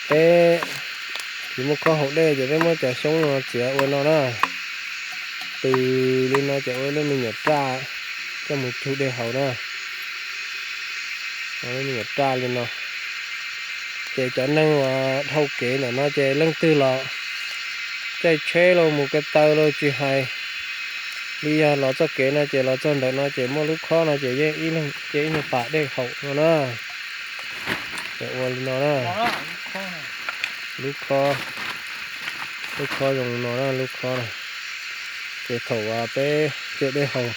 Peb tsis muaj khob haus dej ces peb muab cov xyoob no txiav ua no na. Tws li no ces ua lub me nyuam raj coj mus cug dej haus na. Lub me nyuam raj li no. Ces cov neeg uas dhau kev ntawm no ces leej twg los caij tsheb los mus ko taw los tsis hais li, yog los txoj kev no ces los txog ntawm no ces muaj lub khob no ces yeej ib leeg ces ib nyuag pas dej haus no na. Ces ua li no na. Lub khob, lub khob zoo no na, lub khob na. Ces thaum uas peb caij dej haus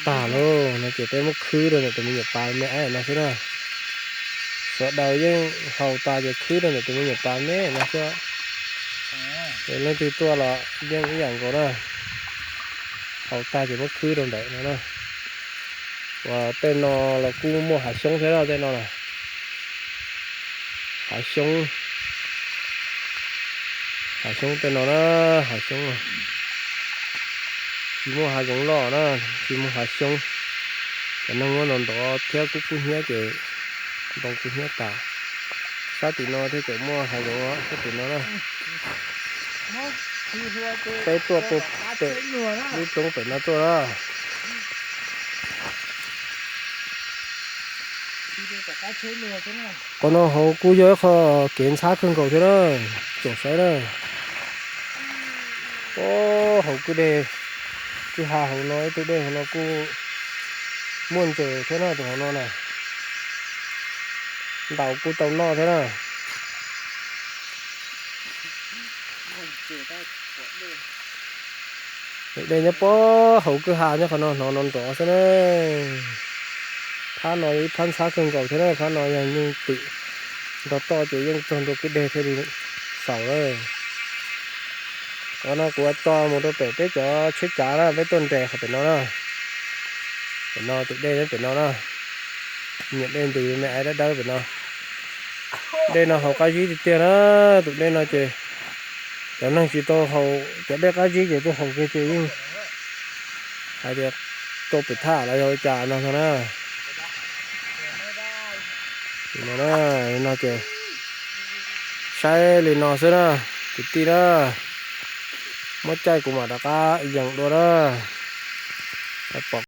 tag lauj no ces peb muab khwb rau ntawm tus me nyuam pas me me no xwb na. Sawv daws yeej haus tas ces khwb rau ntawm tus me nyuam pas me me no xwb. Ces leej twg tuaj los yeej ib yam nkaus na. Haus tag ces muab khwb rau ntawm no na. Uas tej no los kuj muaj hav xyoob thiab na, tej no na. Hav xyoob, hav xyoob tej no na, hav xyoob. Tsis muaj hav zoov loj na, tsis muaj hav xyoob. Cov neeg muab ntov ntov thiab kub kub hnyiab ces ntoo kub hnyiab tas. Sab tim no thiab tseem muaj hav zoov sab tim no na. Peb tuaj puag pem lub roob pem no tuaj na. Qhov no hauv kuj yog ib qho kev ntxhab kawg nkaus thiab na, tsom saib na. Hauv kwj deg, kwj ha hauv no ib tug dej hauv no kuj muaj ntses thiab na, tus hauv no na. Ntaus kuj tau noj thiab na. Dej nyob puag hauv kwj ha nyob qhov no hnov no nrov xwb na. Phab no yog ib phab ntxhab kawg nkaus thiab na, phab no yog nyuj twm nrog toj ces yeej txog ntua kwj deg thiaj li xaus lawm. Qhov no kuv tso mus rau pem peb cov tsheb cav na, peb tuaj nres qhov pem no na. Pem no tus dej nyob pem no na. Nyuam dej ntws me aiv dawb dawb pem no. Dej no haus qab zib tiag tiag na, tus dej no ces cov neeg tsis tau haus cov dej qab zib ces tuaj haus kiag ces yeej hais tias tuaj pem thaj los yog ua cas no ntag na. No ces saib li no xwb na, kwv tij na. Muab caij kuv mam rov qab yees dua na. Pom